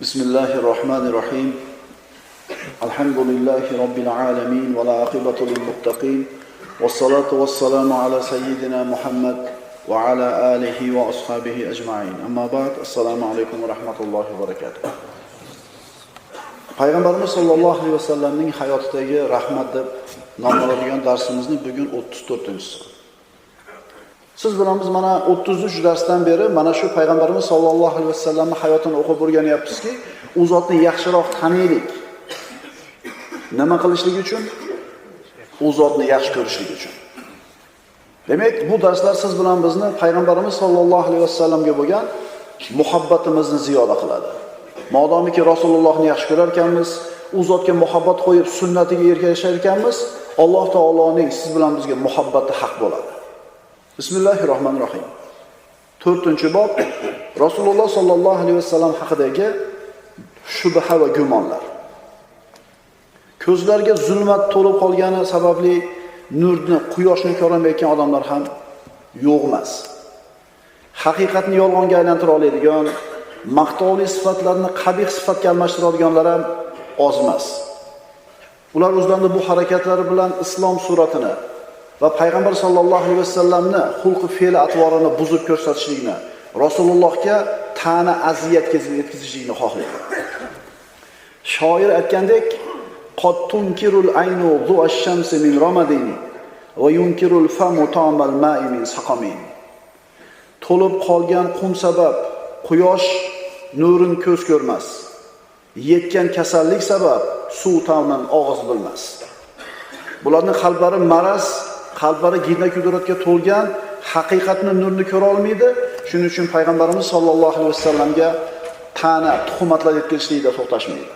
بسم الله الرحمن الرحيم. الحمد لله رب العالمين والعاقبة للمتقين والصلاة والسلام على سيدنا محمد وعلى آله وأصحابه أجمعين. أما بعد، السلام عليكم ورحمة الله وبركاته. Payg'ambarimiz sollallohu alayhi vasallamning hayotidagi rahmat deb nomlanadigan darsimizni bugun 34-chisi. Siz bilan biz mana 33 darsdan beri mana shu Payg'ambarimiz sollallohu alayhi vasallamning hayotini o'qib o'rganyapmizki, u zotni yaxshiroq taniylik. Nima qilishlik uchun? U zotni yaxshi ko'rishlik uchun. Demak, bu darslar siz bilan bizni Payg'ambarimiz sollallohu alayhi vasallamga bo'lgan muhabbatimizni ziyoda qiladi. Modomiki Rasulullohni yaxshi ko'rar ekanmiz, u zotga muhabbat qo'yib sunnatiga ergashar ekanmiz, Alloh taoloning siz bilan bizga muhabbati haq bo'ladi. Bismillahirrohmanirrohim. 4-bob Rasululloh sollallohu alayhi vasallam haqidagi shubha va gumonlar. Ko'zlarga zulmat to'lib qolgani sababli nurni, quyoshni ko'rolmayotgan odamlar ham yo'q emas. Haqiqatni yolg'onga aylantira oladigan, maqtovli sifatlarni qabih sifatga almashtiradiganlar ham oz emas. Ular o'zlarining bu harakatlari bilan islom suratini va Payg'ambar sollallohu alayhi vasallamni xulqi fe'li atvorini buzib ko'rsatishlikni, Rasulullohga ta'na aziyat yetkazishlikni xohlaydi. Shoir aytgandek, qad tunkirul aynu du'ash-shamsi min ramadin va yunkirul famu ta'mal ma'i min saqamin. To'lib qolgan qum sabab quyosh nurin ko'z ko'rmas. Yetgan kasallik sabab suv ta'min og'iz bilmas. Bularning qalblari maraz, qalblari gina kudratga to'lgan, haqiqatni nurni ko'ra olmaydi. Shuning uchun Payg'ambarimiz sollallohu alayhi vasallamga ta'na, tuhmatlar yetkazishlikda to'xtashmaydi.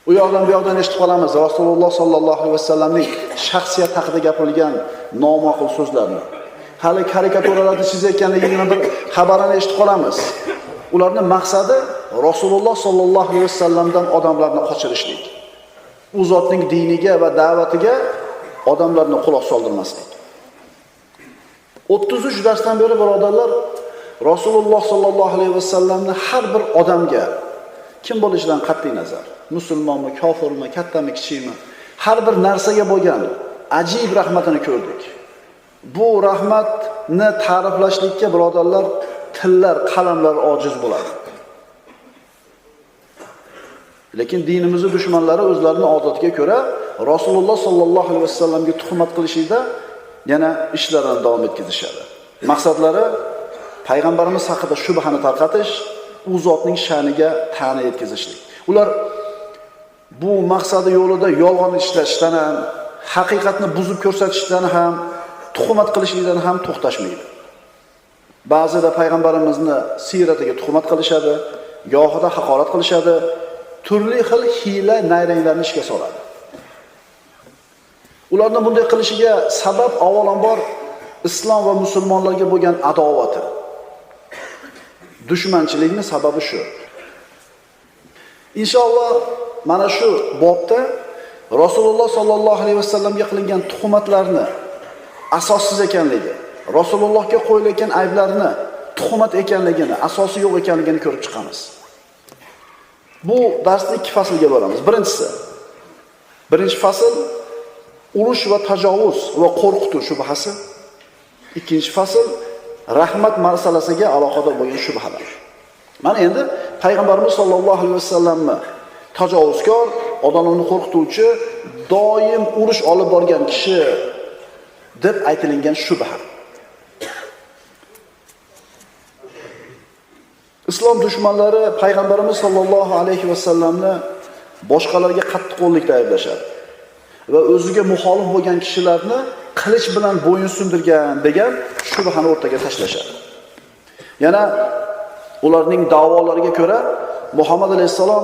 U yoqdan bu yoqdan eshitib qolamiz Rasululloh sollallohu alayhi vasallamning shaxsiyati haqida gapirilgan noma'qul so'zlarni. Hali karikaturalarda chizayotganligini bir xabarini eshitib qolamiz. Ularning maqsadi Rasululloh sollallohu alayhi vasallamdan odamlarni qochirishlik. U zotning diniga va da'vatiga odamlarni quloq soldirmaslik. 33 darsdan beri birodarlar Rasululloh sollallohu alayhi vasallamni har bir odamga kim bo'lishidan qat'iy nazar, musulmonmi, kofirmi, kattami, kichikmi, har bir narsaga bo'lgan ajib rahmatini ko'rdik. Bu rahmatni ta'riflashlikka birodarlar tillar, qalamlar ojiz bo'ladi. Lekin dinimizning dushmanlari o'zlarining odatiga ko'ra Rasululloh sollallohu alayhi vasallamga tuhmat qilishida yana ishlarini davom etkazishadi. Maqsadlari payg'ambarimiz haqida shubhani tarqatish, u zotning sha'niga ta'na yetkazishlik. Ular bu maqsadi yo'lida yolg'on ishlashdan ham, haqiqatni buzib ko'rsatishdan ham, tuhmat qilishlikdan ham to'xtashmaydi. Ba'zida payg'ambarimizni siyratiga tuhmat qilishadi, gohida haqorat qilishadi, turli xil hiyla nayranglarni ishga soladi. Ularning bunday qilishiga sabab avvalambor islom va musulmonlarga bo'lgan adovati. Dushmanchilikning sababi shu. Inshaalloh mana shu bobda Rasululloh sollallohu alayhi vasallamga qilingan tuhmatlarni asossiz ekanligi, Rasulullohga qo'yilgan ayblarni tuhmat ekanligini, asosi yo'q ekanligini ko'rib chiqamiz. Bu darsni ikki faslga bo'lamiz. Birinchi fasl urush va tajovuz va qo'rqituv shubhasi. Ikkinchi fasl rahmat masalasiga aloqador bo'lgan shubhalar. Mana endi Payg'ambarimiz sollallohu alayhi vasallamni tajovuzkor, odamlarni qo'rqituvchi, doim urush olib borgan kishi deb aytilingan shubha. Islom dushmanlari Payg'ambarimiz sollallohu alayhi vasallamni boshqalarga qattiqqo'llikda ayblashadi va o'ziga muxolif bo'lgan kishilarni qilich bilan bo'yin sindirgan degan shubhani o'rtaga tashlashadi. Yana ularning da'volariga ko'ra Muhammad alayhissalom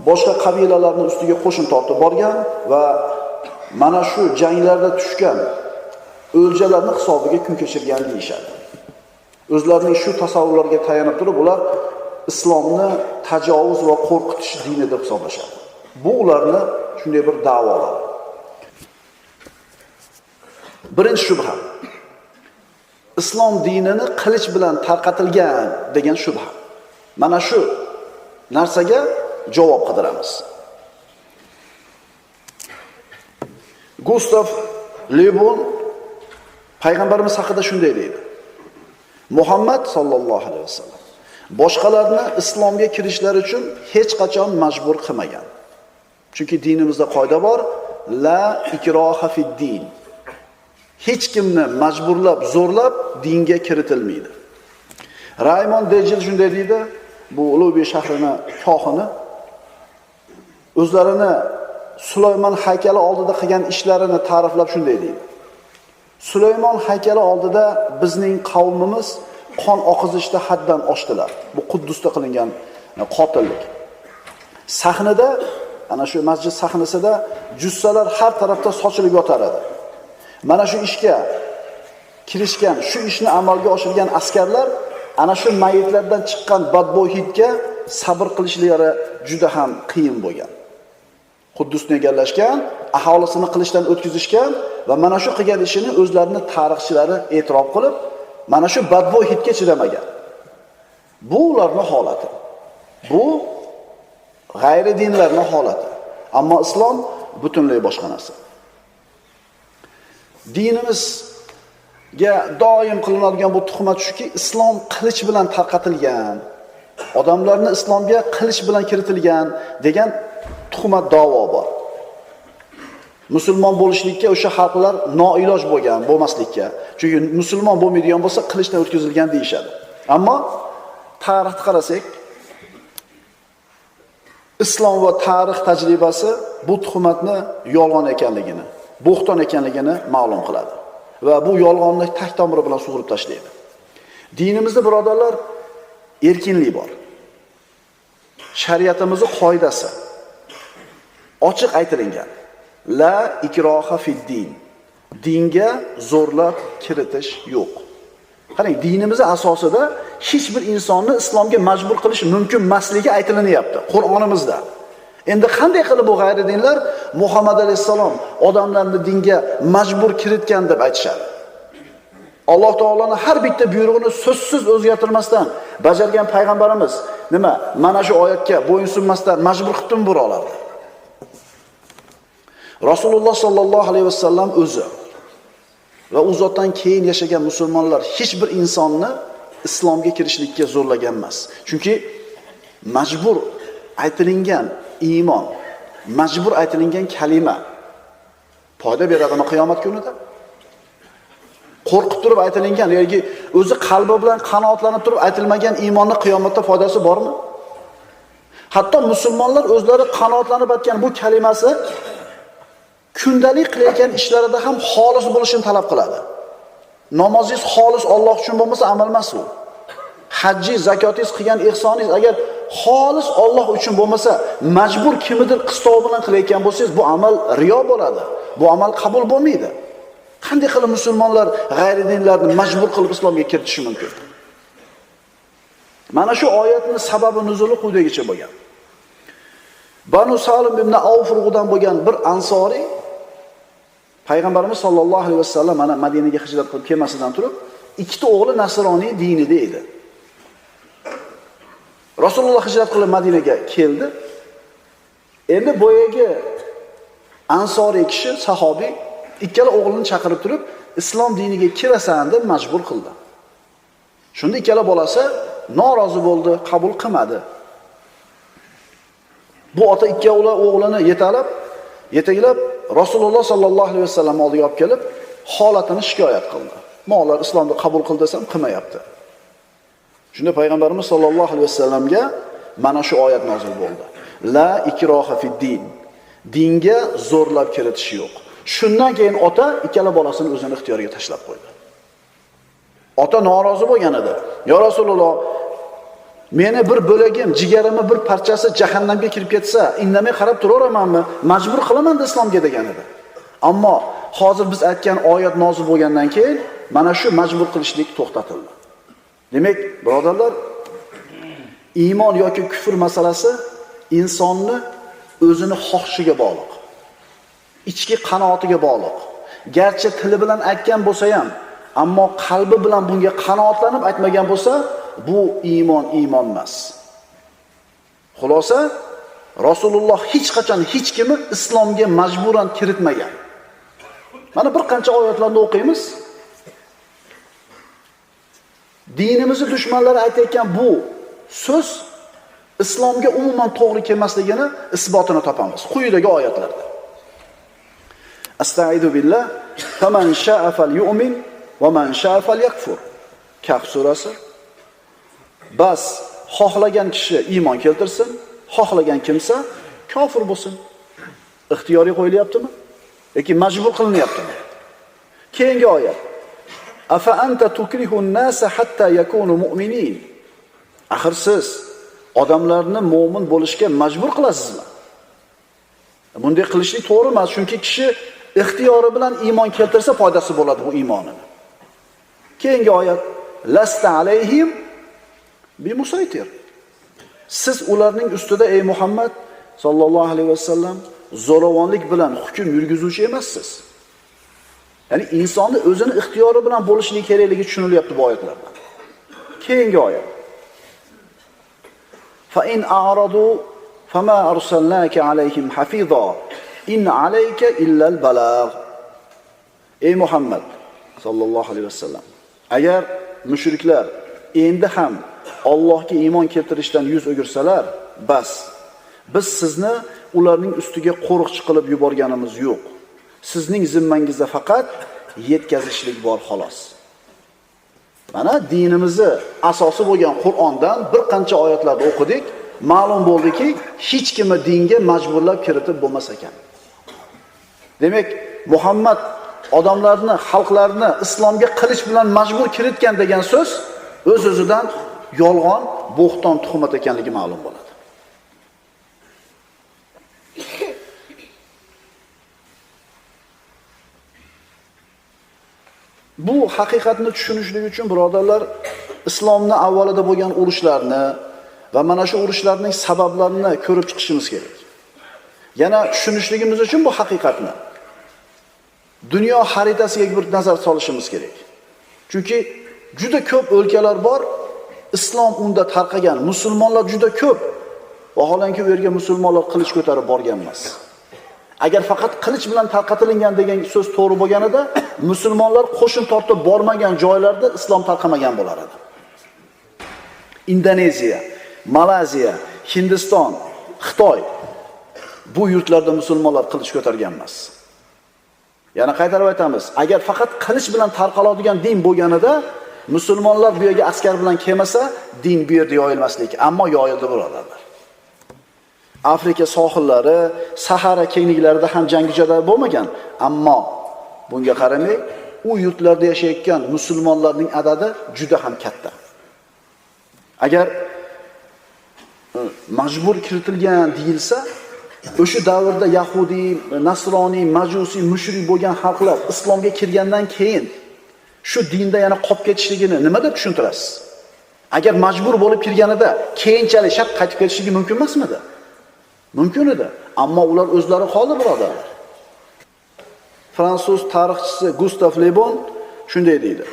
boshqa qabilalarning ustiga qo'shin tortib borgan va mana shu janglarda tushgan o'ljalarning hisobiga kun kechirgan deyishadi. O'zlarining shu tasavvurlarga tayanib turib, ular islomni tajovuz va qo'rqitish dini deb hisoblashadi. Bu ularni shunday bir da'volari. Birinchi shubha. Islom dinini qilich bilan tarqatilgan degan shubha. Mana shu narsaga javob qidiramiz. Gustav Le Bon payg'ambarimiz haqida shunday deydi. Muhammad sallallohu alayhi vasallam boshqalarni islomga kirishlari uchun hech qachon majbur qilmagan. Chunki dinimizda qoida bor, la ikroha fid din. Hech kimni majburlab, zo'rlab dinga kiritilmaydi. Raymond Dejil shunday deydi, bu Ulug'bek shahrini kohini o'zlarini Sulaymon haykali oldida qilgan ishlarini ta'riflab shunday deydi. Sulaymon haykali oldida bizning qavmimiz qon oqizishda haddan oshdilar. Bu Quddusda qilingan qotillik. Sahnada, ana shu masjid sahnasida jussalar har tarafda sochilib yotar edi. Mana shu ishga kirishgan, shu ishni amalga oshirgan askarlar ana shu mayitlardan chiqqan badbo'y hidga sabr qilishlari juda ham qiyin bo'lgan. Quddusni egallashgan, aholisini qilichdan o'tkazishgan va mana shu qilgan ishini o'zlarini tarixchilari e'tirof qilib, mana shu badbo'y hidga chidamagan. Bu ularning holati. Bu g'ayri dinlarning holati. Ammo islom butunlay boshqa narsa. Dinimizga doim qilinadigan bu tuhmat shuki, islom qilich bilan tarqatilgan, odamlarni islomga qilich bilan kiritilgan degan tuhmat da'vo bor. Musulmon bo'lishlikka o'sha xalqlar noiloj bo'lgan, bo'lmaslikka. Chunki musulmon bo'lmaydigan bo'lsa qilichdan o'tkazilgan deyishadi. Ammo tarixni qarasak, islom va tarix tajribasi bu tuhmatni yolg'on ekanligini, bo'xton ekanligini ma'lum qiladi va bu yolg'onni tag tomiri bilan sug'urib tashlaydi. Dinimizda birodarlar erkinlik bor. Shariatimizning qoidasi ochiq aytilingan. La ikroha fid din. Dinga zo'rlab kiritish yo'q. Qarang, dinimizning asosida hech bir insonni islomga majbur qilish mumkin emasligi aytilinyapti Qur'onimizda. Endi qanday qilib bu g'ayri dinlar Muhammad alayhissalom odamlarni dinga majbur kiritgan deb aytishadi? Alloh taoloning har bitta buyrug'ini so'zsiz o'zgartirmasdan bajargan payg'ambarimiz nima? Mana shu oyatga bo'yinsunmasdan majbur qilibdimi birodarlar? Rasululloh sallallohu alayhi vasallam o'zi va u zotdan keyin yashagan musulmonlar hech bir insonni islomga kirishlikka zo'rlagan emas. Chunki majbur aytilingan iymon, majbur aytilingan kalima foyda beradimi qiyomat kunida? Qo'rqib turib aytilingan yoki o'zi qalbi bilan qanoatlanib turib aytilmagan iymonni qiyomatda foydasi bormi? Hatto musulmonlar o'zlari qanoatlanib aytgan bu kalimasi kundalik qilayotgan ishlarida ham xolis bo'lishini talab qiladi. Namozingiz xolis Alloh uchun bo'lmasa amal emas u. Hajji, zakotingiz, qilgan ihsoningiz agar xolis Alloh uchun bo'lmasa, majbur kimnidir qistovi bilan qilayotgan bo'lsangiz, bu amal riyo bo'ladi. Bu amal qabul bo'lmaydi. Qanday qilib musulmonlar g'ayri dinlarni majbur qilib islomga kiritishi mumkin? Mana shu oyatning sababi nuzuli quyidagicha bo'lgan. Banu Salim ibn Avf urug'idan bo'lgan bir ansoriy Payg'ambarimiz sollallohu alayhi vasallam mana Madinaga hijrat qilib kelmasidan turib, ikkita o'g'li nasroniy dinida edi. Rasululloh hijrat qilib Madinaga keldi. Endi boyagi ansoriy kishi, sahobiy ikkala o'g'lini chaqirib turib, islom diniga kirasan deb majbur qildi. Shunda ikkala bolasi norozi bo'ldi, qabul qilmadi. Bu ota ikkala o'g'lini yetaklab Rasululloh sallallohu alayhi vasallam oldiga olib kelib, holatini shikoyat qildi. Mo'minlar islomni qabul qil desam qilmayapti. Shunda payg'ambarimiz sollallohu alayhi vasallamga mana shu oyat nozil bo'ldi. La ikroha fid din. Dinga zo'rlab kiritish yo'q. Shundan keyin ota ikkala bolasini o'zini ixtiyoriga tashlab qo'ydi. Ota norozi bo'lgan edi. Ya Rasululloh, meni bir bo'lagim, jigarimni bir parchasi jahannamga kirib ketsa, indamay qarab turaveramanmi? Majbur qilaman islomga degan edi. Ammo hozir biz aytgan oyat nozil bo'lgandan keyin mana shu majbur qilishlik to'xtatildi. Demak, birodarlar, iymon yoki kufr masalasi insonni o'zini xohishiga bog'liq. Ichki qanoatiga bog'liq. Garchi tili bilan aytgan bo'lsa ham, ammo qalbi bilan bunga qanoatlanib aytmagan bo'lsa, bu iymon iymon emas. Xulosa, Rasululloh hech qachon hech kimni islomga majburan kiritmagan. Mana bir qancha oyatlarni o'qiymiz. Dinimizni dushmanlari aytayotgan bu so'z islomga umuman to'g'ri kelmasligini isbotini topamiz quyidagi oyatlarda. Astaidu billah, faman sha'a falyu'min va man sha'a falyakfur. Kahf surasi. Bas xohlagan kishi iymon keltirsin, xohlagan kimsa kofir bo'lsin. Ixtiyoriy qo'yilyaptimi yoki majbur qilinyaptimi? Keyingi oyat. Afa anta tukrihu an-nasa hatta yakunu mu'minin. Axir siz odamlarni mo'min bo'lishga majbur qilasizmi? Bunday qilishlik to'g'ri emas, chunki kishi ixtiyori bilan iymon keltirsa foydasi bo'ladi bu iymonini. Keyingi oyat. Lasta alayhim bimusaytir. Siz ularning ustida ey Muhammad sallallohu alayhi vasallam zo'ravonlik bilan hukm yurgizuvchi emassiz. Ya'ni insonni o'zini ixtiyori bilan bo'lishligi kerakligi tushunilyapti bu oyatlarda. Keyingi oyat. Fa in a'radu fama arsalnaka alayhim hafiza in alayka illa al-balagh. Ey Muhammad sallallohu alayhi vasallam, agar mushriklar endi ham Allohga iymon keltirishdan yuz o'girsalar, bas biz sizni ularning ustiga qo'riqchi qilib yuborganimiz yo'q. Sizning zimmangizda faqat yetkazishlik bor xolos. Mana dinimizni asosi bo'lgan Qur'ondan bir qancha oyatlarni o'qidik. Ma'lum bo'ldiki, hech kimni dinga majburlab kiritib bo'lmas ekan. Demak, Muhammad odamlarni, xalqlarni islomga qilich bilan majbur kiritgan degan so'z o'z-o'zidan yolg'on, bo'xton, tuhmat ekanligi ma'lum bo'ladi. Bu haqiqatni tushunishlik uchun birodarlar, islomni avvalida bo'lgan urushlarni va mana shu urushlarning sabablarini ko'rib chiqishimiz kerak. Yana tushunishligimiz uchun bu haqiqatni dunyo xaritasiga bir nazar solishimiz kerak. Chunki juda ko'p o'lkalar bor, islom unda tarqagan, musulmonlar juda ko'p. Vaholanki u yerga musulmonlar qilich ko'tarib borgan emas. Agar faqat qilich bilan tarqatilgan degan so'z to'g'ri bo'lganida, musulmonlar qo'shin tortib bormagan joylarda islom tarqamagan bo'lar edi. Indoneziya, Malayziya, Hindiston, Xitoy bu yurtlarda musulmonlar qilich ko'targan emas. Yana qaytarib aytamiz, agar faqat qilich bilan tarqaladigan din bo'lganida, musulmonlar bu yerga askar bilan kelmasa, din bu yerda yoyilmasligi, ammo yoyildi birodarlar. Afrika sohillari, Sahara kengliklarida ham jangi jadal bo'lmagan, ammo bunga qaramay, u yurtlarda yashayotgan musulmonlarning adadi juda ham katta. Agar majbur kiritilgan deyilsa, o'sha davrda yahudi, nasroniy, majusiy, mushrik bo'lgan xalqlar islomga kirgandan keyin shu dinda yana qolib ketishligini nima deb tushuntirasiz? Agar majbur bo'lib kirganida keyinchalik shart qaytib ketishligi mumkin emasmidi? Mumkin edi, ammo ular o'zlari qoldi birodarlar. Fransuz tarixchisi Gustav Le Bon shunday deydi.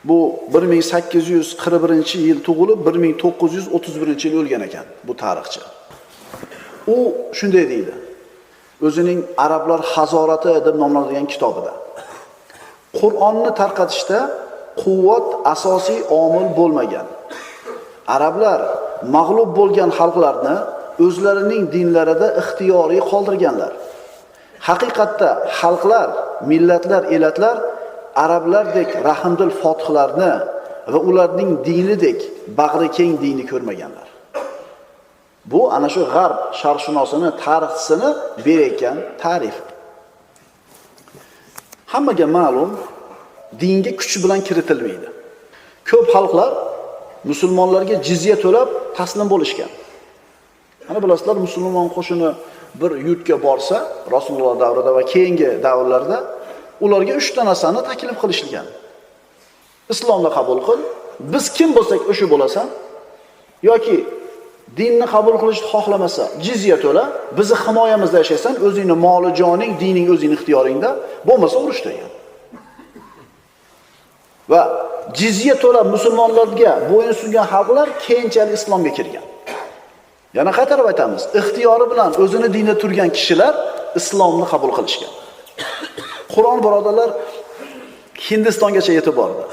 Bu 1841-yil tug'ilib, 1931-yil o'lgan ekan bu tarixchi. U shunday deydi. O'zining Arablar hazorati deb nomlanadigan kitobida. Qur'onni tarqatishda quvvat asosiy omil bo'lmagan. Arablar mag'lub bo'lgan xalqlarni o'zlarining dinlarida ixtiyoriy qoldirganlar. Haqiqatda xalqlar, millatlar, elatlar arablardek rahimdil fotihlarni va ularning dinidek bag'ri keng dinni ko'rmaganlar. Bu ana shu g'arb sharqshunosini, tarixchisini berayotgan ta'rif. Hammaga ma'lum, dinga kuch bilan kiritilmaydi. Ko'p xalqlar musulmonlarga jizya to'lab taslim bo'lishgan. Mana bilasizlar, musulmon qo'shini bir yurtga borsa, Rasululloh davrida va keyingi davrlarda ularga 3 ta narsani taklif qilishgan. Islomni qabul qil, biz kim bo'lsak o'sha bo'lasan, yoki dinni qabul qilishni xohlamasa, jizya to'la, bizni himoyamizda yashaysan, o'zingni moli, joning, dining o'zingning ixtiyoringda, bo'lmasa urush degan. Va jizya to'lab musulmonlarga bo'yin sungan xalqlar keyinchalik islomga kirgan. Yana qaytarib aytamiz, ixtiyori bilan o'zini dinida turgan kishilar islomni qabul qilishgan. Qur'on birodarlar Hindistongacha yetib bordi.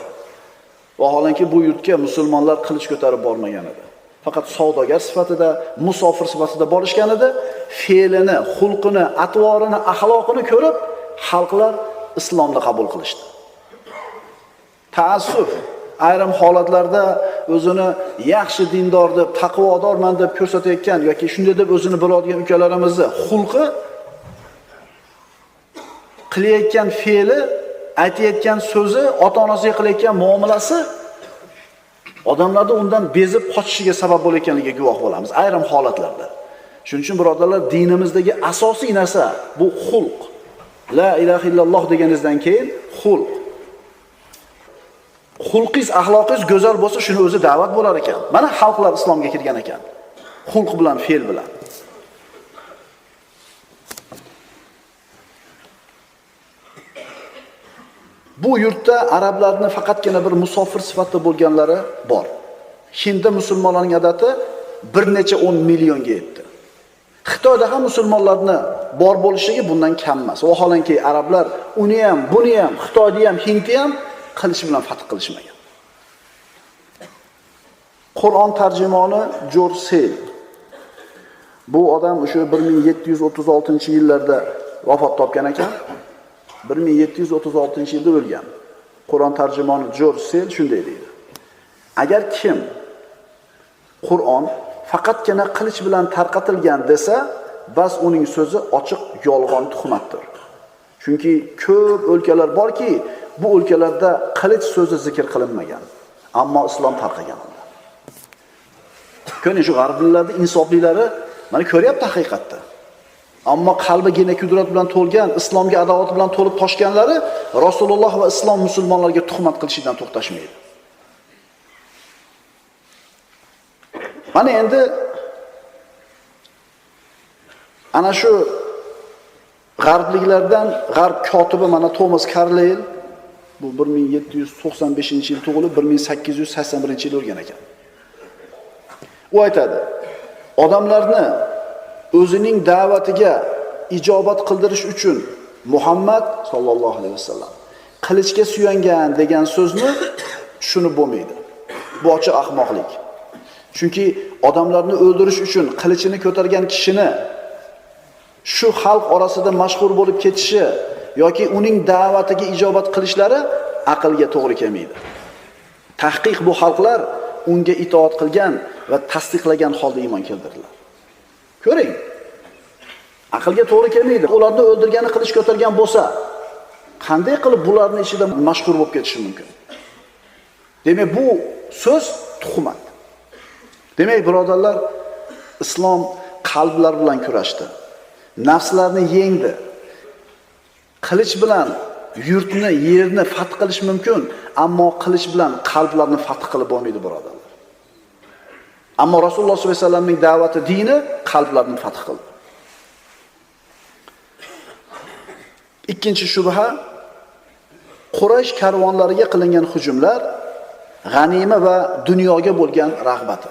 Vaholanki bu yurtga musulmonlar qilich ko'tarib bormagan edi. Faqat savdogar sifatida, musofir sifatida borishgan edi. Fe'lini, xulqini, atvorini, axloqini ko'rib xalqlar islomni qabul qilishdi. Taassuf, ayrim holatlarda o'zini yaxshi dindor deb, taqvodorman deb ko'rsatayotgan yoki shunday deb o'zini biladigan ukalarimizni xulqi, qilayotgan fe'li, aytayotgan so'zi, ota-onasiga qilayotgan muomalasi odamlarni undan bezib qochishiga sabab bo'layotganligiga guvoh bo'lamiz ayrim holatlarda. Shuning uchun birodarlar, dinimizdagi asosiy narsa bu xulq. La ilaha illalloh deganingizdan keyin xulq. Xulqingiz, axloqingiz go'zal bo'lsa, shuni o'zi da'vat bo'lar ekan. Mana xalqlar islomga kirgan ekan. Xulq bilan, fe'l bilan. Bu yurtda arablarni faqatgina bir musofir sifatida bo'lganlari bor. Hindda musulmonlarning adadi bir necha 10 millionga yetdi. Xitoyda ham musulmonlarni bor bo'lishligi bundan kam emas. Vaholanki arablar uni ham, buni ham, Xitoyni ham, Hindni ham qilich bilan fath qilishmagan. Qur'on tarjimoni George Sale. Bu odam o'sha 1736-yillarda vafot topgan ekan. 1736-yilda o'lgan. Qur'on tarjimoni George Sale shunday deydi: agar kim Qur'on faqatgina qilich bilan tarqatilgan desa, bas uning so'zi ochiq yolg'on tuhmatdir. Chunki ko'p o'lkalar borki, bu o'lkalarda qilich so'zi zikr qilinmagan, ammo islom tarqagan unda. Ko'ring, shu g'arbliklarning insoflilari mana ko'ryapti haqiqatda. Ammo qalbi gina kudrat bilan to'lgan, islomga adovat bilan to'lib toshganlari Rasululloh va islom musulmonlarga tuhmat qilishidan to'xtashmaydi. Mana endi ana shu g'arbliklardan g'arb kotibi mana Thomas Carlyle, bu 1795-yil tug'ilib 1881-yil o'lgan ekan. U aytadi: odamlarni o'zining da'vatiga ijobat qildirish uchun Muhammad sallallohu alayhi vasallam qilichga suyangan degan so'zni tushunib bo'lmaydi. Bu ochiq ahmoqlik. Chunki odamlarni o'ldirish uchun qilichini ko'targan kishini shu xalq orasida mashhur bo'lib ketishi yoki uning da'vatiga ijobat qilishlari aqlga to'g'ri kelmaydi. Tahqiq bu xalqlar unga itoat qilgan va tasdiqlagan holda iymon keltirdilar. Ko'ring. Aqlga to'g'ri kelmaydi. Ularni o'ldirgani qilich ko'targan bo'lsa, qanday qilib bularning ichida mashhur bo'lib ketishi mumkin? Demak, bu so'z tuhmat. Demak, birodarlar, islom qalblar bilan kurashdi. Nafslarni yengdi. Qilich bilan yurtni, yerni fath qilish mumkin, ammo qilich bilan qalblarni fath qilib bo'lmaydi, birodarlar. Ammo Rasululloh sollallohu alayhi vasallamning da'vati dini qalblarni fath qildi. Ikkinchi shubha, Quraysh karvonlariga qilingan hujumlar, g'anima va dunyoga bo'lgan rag'bati.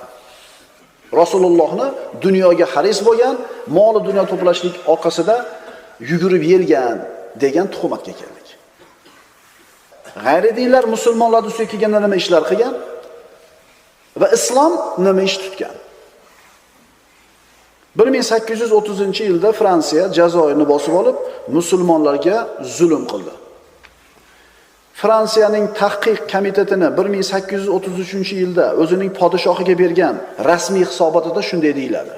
Rasulullohni dunyoga haris bo'lgan, mol dunyo to'plashlik orqasida yugurib yelgan degan tuhmatga keldik. G'ayri dinlar musulmonlar ustiga kelganda nima ishlar qilgan va islom nima ish tutgan? 1830-yilda Fransiya Jazoirni bosib olib, musulmonlarga zulm qildi. Fransiyaning tahqiq komitetini 1833-yilda o'zining podshohiga bergan rasmiy hisobotida shunday deyiladi.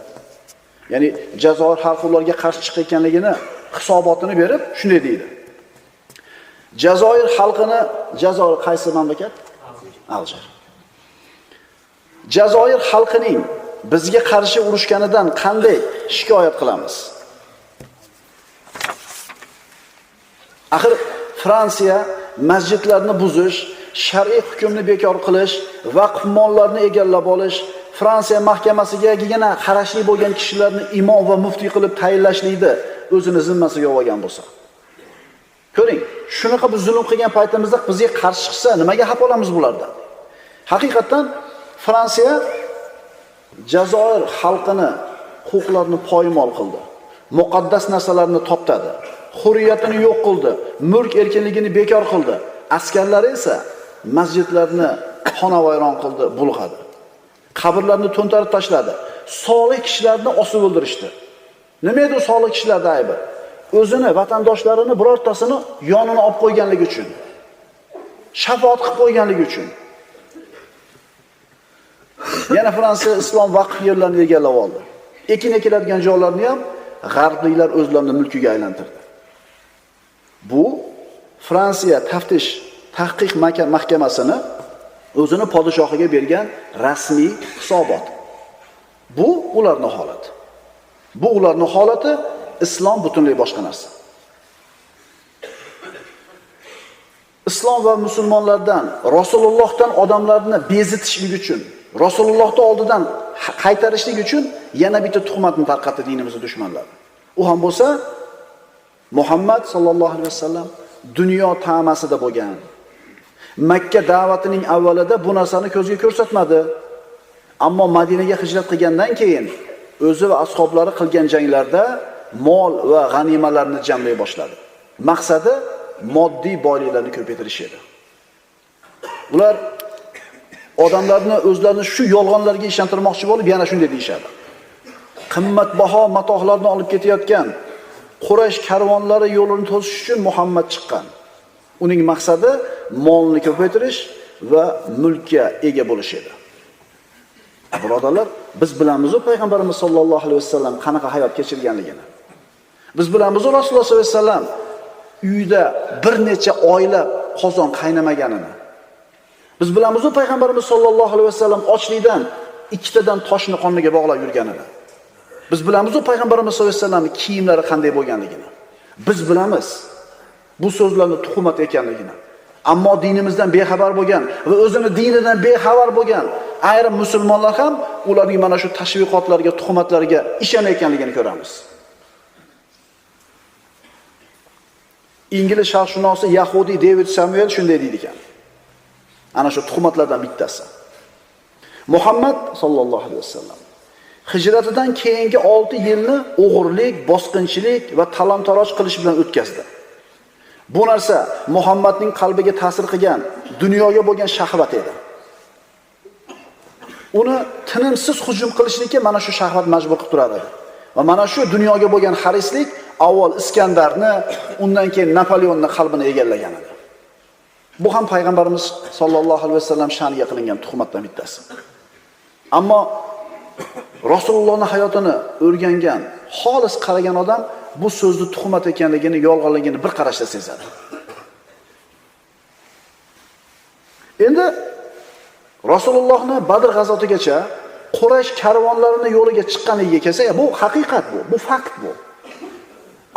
Ya'ni Jazoir xalqi ularga qarshi chiqayotganligini hisobotini berib shunday deydi. Jazoir xalqini, Jazoir qaysi mamlakat? Aljir. Jazoir xalqining bizga qarshi urushganidan qanday shikoyat qilamiz? Axir Fransiya masjidlarni buzish, shar'iy hukmni bekor qilish, vaqf mollarni egallab olish, Fransiya mahkamasigagina qarashli bo'lgan kishilarni imom va muftiy qilib tayinlashlikni o'zini zimmasiga olgan bo'lsa. Ko'ring, shunaqa biz zulm qilgan paytimizda bizga qarshi chiqsa, nimaga xafa olamiz bulardan? Haqiqatan Fransiya Jazoir xalqini huquqlarini poymol qildi. Muqaddas narsalarni toptadi. Hurriyatini yo'q qildi. Mulk erkinligini bekor qildi. Askarlari esa masjidlarni xonavayron qildi, bulg'adi. Qabrlarni to'ntarib tashladi. Solih kishilarni osib o'ldirishdi. Nima edi u solih kishilarning aybi? O'zini vatandoshlarini birortasini yonini olib qo'yganligi uchun. Shafoat qilib qo'yganligi uchun. Yana Fransiya islom vaqf yerlarini egallab oldi. Ekin ekiladigan joylarni ham g'arbliklar o'zlarining mulkiga aylantirdi. Bu Fransiya taftish tahqiq mahkamasini o'zini podshohiga bergan rasmiy hisobot. Bu ularning holati. Bu ularning holati, islom butunlay boshqa narsa. Islom va musulmonlardan, Rasulullohdan odamlarni bezitishlik uchun, Rasulullohning oldidan qaytarishlik uchun yana bitta tuhmatni tarqatdi dinimiz dushmanlari. U ham bo'lsa Muhammad sallallohu alayhi vasallam dunyo ta'masida bo'lgan. Makka da'vatining avvalida bu narsani ko'zga ko'rsatmadi. Ammo Madinaga hijrat qilgandan keyin o'zi va ashablari qilgan janglarda mol va g'animalarni jamlay boshladi. Maqsadi moddiy boyliklarni ko'paytirish edi. Ular odamlarni o'zlarini shu yolg'onlarga ishontirmoqchi bo'lib yana shunday deyishadi. Qimmatbaho matohlarni olib ketayotgan Quraysh karvonlari yo'lini to'sish uchun Muhammad chiqqan. Uning maqsadi molni ko'paytirish va mulkka ega bo'lish edi. Birodarlar, biz bilamiz-ku payg'ambarimiz sollallohu alayhi vasallam qanaqa hayot kechirganligini. Biz bilamiz-ku Rasululloh sollallohu alayhi vasallam uyda bir necha oylab qozon qaynamaganini. Biz bilamiz-ku payg'ambarimiz sollallohu alayhi vasallam ochlikdan ikkitadan toshni qorniga bog'lab yurganini. Biz bilamiz-ku payg'ambarimiz sollallohu alayhi vasallamning kiyimlari qanday bo'lganligini. Biz bilamiz bu so'zlarni tuhmat ekanligini. Ammo dinimizdan bexabar bo'lgan va o'zini dinidan bexabar bo'lgan ayrim musulmonlar ham ularning mana shu tashviqotlarga, tuhmatlarga ishonayotganligini ko'ramiz. Ingliz sharqshunosi Yahudi David Samuel shunday deydi ekan. Ana shu tuhmatlardan bittasi. Muhammad sallallohu alayhi vasallam hijratidan keyingi 6 yilni o'g'irlik, bosqinchilik va talon-taroj qilish bilan o'tkazdi. Bu narsa Muhammadning qalbiga ta'sir qilgan dunyoga bo'lgan shahvat edi. Uni tinimsiz hujum qilishlikka mana shu shahvat majbur qilib turar edi. Va mana shu dunyoga bo'lgan harislik avval Iskandarni, undan keyin Napoleonni qalbini egallagan edi. Bu ham payg'ambarimiz sollallohu alayhi vasallam sha'niga qilingan tuhmatdan bittasi. Ammo Rasulullohning hayotini o'rgangan, xolis qaragan odam bu so'zni tuhmat ekanligini, yolg'onligini bir qarashda sezadi. Endi Rasulullohni Badr g'azotigacha Quraysh karvonlarini yo'liga chiqqanligiga kelsak, bu haqiqat bu, bu fakt bu.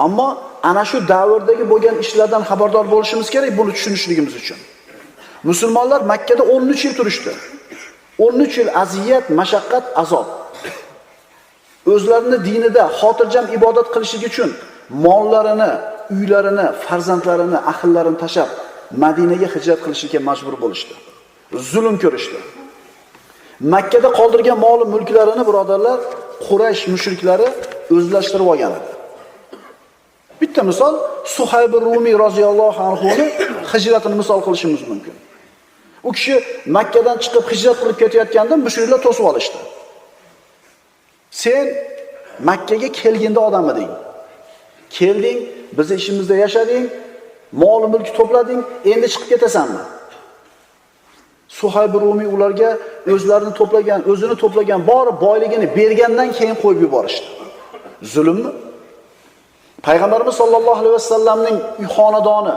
Ammo ana shu davrdagi bo'lgan ishlardan xabardor bo'lishimiz kerak buni tushunishligimiz uchun. Musulmonlar Makkada 13 yil turishdi. 13 yil aziyat, mashaqqat, azob. O'zlarini dinida xotirjam ibodat qilishlik uchun mollarini, uylarini, farzandlarini, ahllarini tashlab Madinaga hijrat qilishga majbur bo'lishdi. Zulm ko'rishdi. Makkada qoldirgan mol mulklarini birodarlar Quraysh mushriklari o'zlashtirib olgan edi. Bitta misol Suhayb Rumiy roziyallohu anhu ni hijratini misol qilishimiz mumkin. U kishi Makkadan chiqib hijrat qilib ketayotganda mushriklar to'sib olishdi. Sen Makkaga kelganda odam eding. Kelding, bizni ishimizda yashading, mol mulk to'plading, endi chiqib ketasanmi? Suhayb Rumiy ularga o'zlarini to'plagan, o'zini to'plagan bor boyligini bergandan keyin qo'yib yuborishdi. Zulmmi? Payg'ambarimiz sollallohu alayhi vasallamning uy xonadoni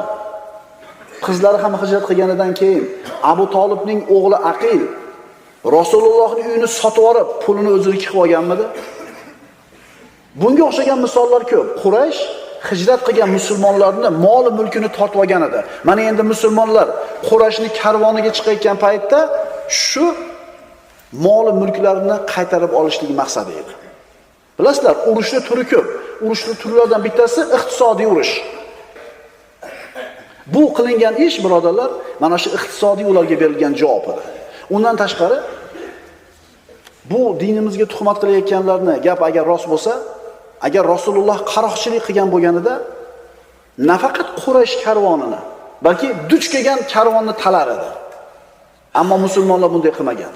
qizlari ham hijrat qilganidan keyin Abu Tolibning o'g'li Aqil Rasulullohning uyini sotib olib, pulini o'zini qilib olganmidi? Bunga o'xshagan misollar ko'p. Quraysh hijrat qilgan musulmonlarni mol mulkini tortib olgan edi. Mana endi musulmonlar Qurayshning karvoniga chiqayotgan paytda shu mol mulklarini qaytarib olishlik maqsadi edi. Bilasizlar, urushning turi ko'p. Urushning turlaridan bittasi iqtisodiy urush. Bu qilingan ish, birodarlar, mana shu iqtisodiy ularga berilgan javob edi. Undan tashqari Bu dinimizga tuhmat qilayotganlarni gap agar rost bo'lsa, agar Rasululloh qaroqchilik qilgan bo'lganida nafaqat Quraysh karvonini, balki duch kelgan karvonni talar edi. Ammo musulmonlar bunday qilmagan.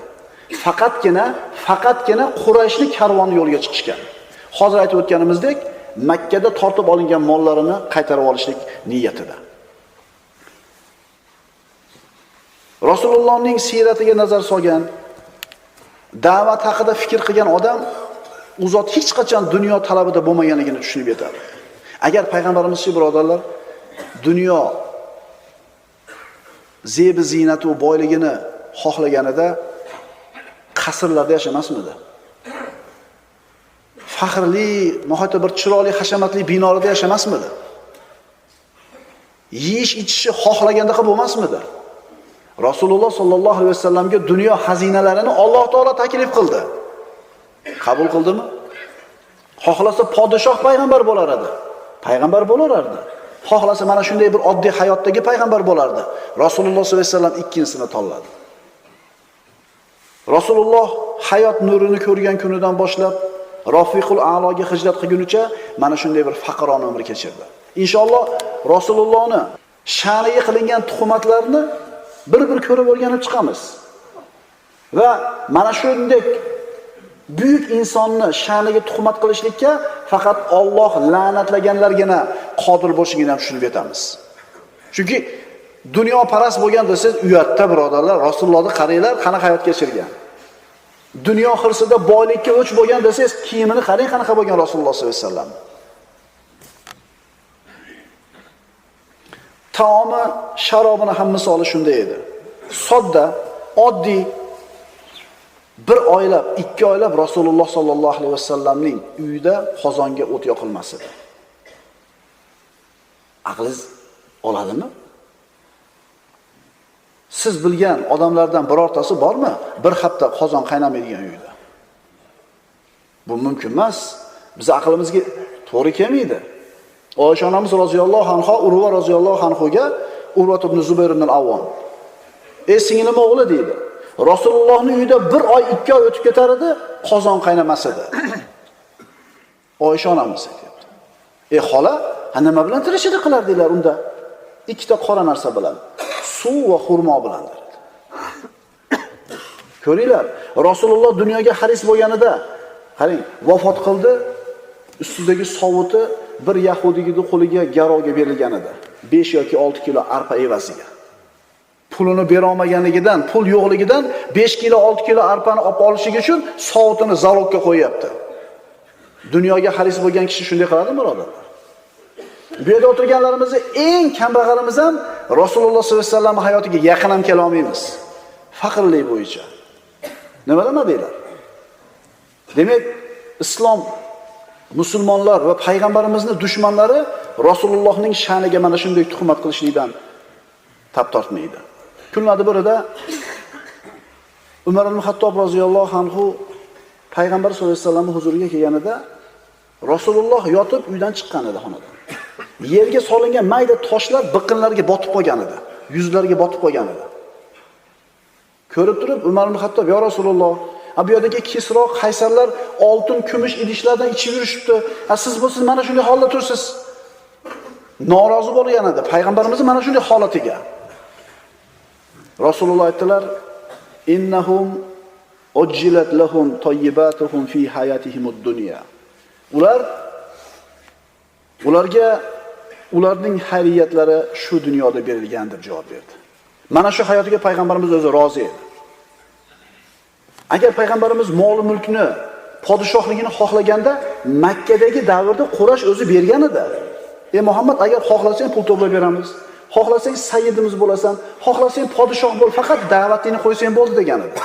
Faqatgina Qurayshni karvoni yo'lga chiqishgan. Hozir aytib o'tganimizdek, Makkada tortib olingan mollarini qaytarib olishlik niyatida. Rasulullohning siyratiga nazar solgan, da'vat haqida fikr qilgan odam u zot hech qachon dunyo talabida bo'lmaganligini tushunib yetadi. Agar payg'ambarimiz, birodarlar, dunyo zebi ziynati va boyligini xohlaganida qasrlarda yashamasmidi? Faxrli, nihoyatda bir chiroyli, hashamatli binolarda yashamasmidi? Yeyish ichishi xohlagandaqa bo'lmasmidi? Rasululloh sollallohu alayhi vasallamga dunyo xazinalarini Alloh taolo taklif qildi. Qabul qildimi? Xohlasa podshoh payg'ambar bo'lar edi. Payg'ambar bo'lardi. Xohlasa mana shunday bir oddiy hayotdagi payg'ambar bo'lardi. Rasululloh sollallohu alayhi vasallam ikkinchisini tanladi. Rasululloh hayot nurini ko'rgan kunidan boshlab Rafiqul A'loga hijrat qilgunicha mana shunday bir faqirona umr kechirdi. Inshaalloh Rasulullohni sha'niga qilingan tuhmatlarni bir-bir ko'rib o'rganib chiqamiz. Va mana shunday buyuk insonni sha'niga tuhmat qilishlikka faqat Alloh la'natlaganlargina qodir bo'lishini ham tushunib yetamiz. Chunki dunyoparast bo'lgan desangiz uyatda, birodarlar, Rasulullohni qaranglar, qanaqa hayot kechirgan. Dunyo hirsida boylikka o'ch bo'lgan desangiz, kiyimini qarang qanaqa bo'lgan Rasululloh sollallohu alayhi vasallam. Taomi, sharobini ham misoli shunday edi. Sodda, oddiy bir oylab, 2 oylab Rasululloh sollallohu alayhi vasallamning uyida qozonga o't yoqilmas edi. Aqlingiz oladimi? Siz bilgan odamlardan birortasi bormi? Bir hafta qozon qaynamaydigan uyda. Bu mumkin emas. Biz aqlimizga to'g'ri kelmaydi. Oysha onamiz roziyallohu anha Urva roziyallohu anhuga Urva ibn Zubayr ibn al-Avvom, "Ey singlim o'g'li" deydi. Rasulullohning uyida 1 oy, 2 oy o'tib ketar edi, qozon qaynamas edi. Oysha onamiz aytibdi. "Ey xola, nima bilan tirikchilik qilardinglar unda?" Ikkita qora narsa bilan, suv va xurmo bilan dedi. Ko'ringlar, Rasululloh dunyoga haris bo'lganida, qarang, vafot qildi, ustidagi sovuti bir yahudining qo'liga garovga berilgan edi. 5 yoki 6 kilo arpa evaziga. Pulini bera olmaganligidan, pul yo'qligidan 5 kilo 6 kilo arpani olib olishi uchun sovutini zalogga qo'yapti. Dunyoga haris bo'lgan kishi shunday qiladimi, birodarlar? Bu yerda o'tirganlarimizni eng kambag'alimiz ham Rasululloh sollallohu alayhi vasallam hayotiga yaqin ham kela olmaymiz. Faqirlik bo'yicha. Nima deylar? Demak, islom, musulmonlar va payg'ambarimizning dushmanlari Rasulullohning sha'niga mana shunday tuhmat qilishlikdan tap tortmaydi. Kunlarda birida Umar ibn Xattob roziyallohu anhu payg'ambar sollallohu alayhi vasallamning huzuriga kelganida Rasululloh yotib uydan chiqqan edi xonadan. Yerga solingan mayda toshlar biqinlarga botib qolgan edi, yuzlariga botib qolgan edi. Ko'rib turib Umar ibn Xattob: "Ya Rasululloh, bu yerdagi Kisro, Qaysarlar oltin, kumush idishlardan ichib yurishibdi. Siz bo'lsiz mana shunday holda tursiz." Norozi bo'lgan edi payg'ambarimiz mana shunday holatiga. Rasululloh aytdilar: "Innahum ujjilat lahum tayyibatuhum fi hayatihimud dunya." Ularga ularning xayriyatlari shu dunyoda berilgan deb javob berdi. Mana shu hayotiga payg'ambarimiz o'zi rozi edi. Agar payg'ambarimiz mol mulkni, podshohligini xohlaganda Makkadagi davrda Quraysh o'zi bergan edi. "Ey Muhammad, agar xohlasang pul to'plab beramiz, xohlasang sayyidimiz bo'lasan, xohlasang podshoh bo'l, faqat da'vatingni qo'ysang bo'ldi" degan edi.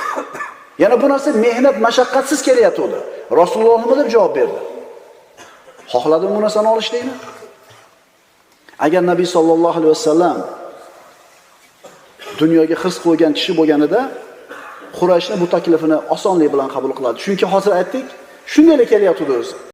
Yana bu narsa mehnat, mashaqqatsiz kelayotdi. Rasululloh nima deb javob berdi? Xohladim bu narsani olishlikni. Agar Nabiy sollallohu alayhi vasallam dunyoga hirs qo'ygan kishi bo'lganida Qurayshning bu taklifini osonlik bilan qabul qiladi. Chunki hozir aytdik, shunday kelyapti o'zi.